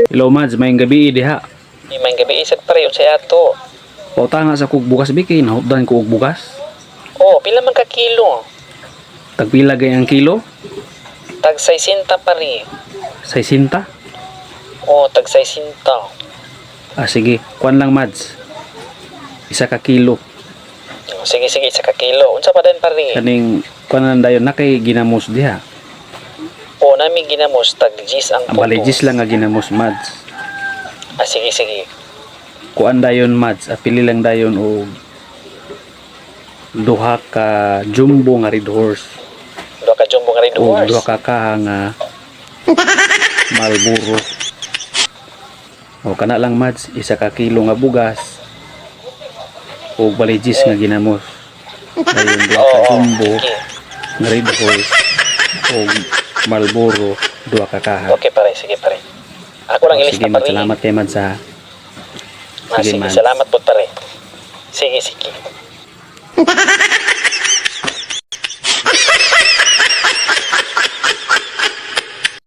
Hello Mads, maayong gabi diha. Maayong gabi isad, pare, unsay ato? Pautanga sa kog bugas bi kay nahupdan ko og bugas. Oh, pila man ka kilo? Tagpila gay ang kilo? Tag 60, pare. 60. Oh, tag 60. Ah sige, kuan lang, Mads. 1 ka kilo. Oh, sige sige, 1 ka kilo. Unsa pa din, pare? Kaning kuan lang dayon na kay ginamos diha. Oh, nami ginamos, tag 10 ang Ang puto. baligis lang nga ginamos, Mads. Ah, sige sige. Kuan dayon, Mads, apili lang dayon og duha ka jumbo nga Red Horse. Duha ka jumbo nga Red O Horse. duha ka kaha nga Marlboro. O kana lang, Mads, 1 ka kilo nga bugas o baligis nga ginamos. Dayon duha ka Oo, jumbo sige. nga Red Horse o Marlboro duha ka kaha. Okay pare, sige pare. Ako lang O, ilista, sige, Mads, pare. salamat kay Mads ha. Ah, Sige, sige, Mads. salamat po, pare. Sige sige.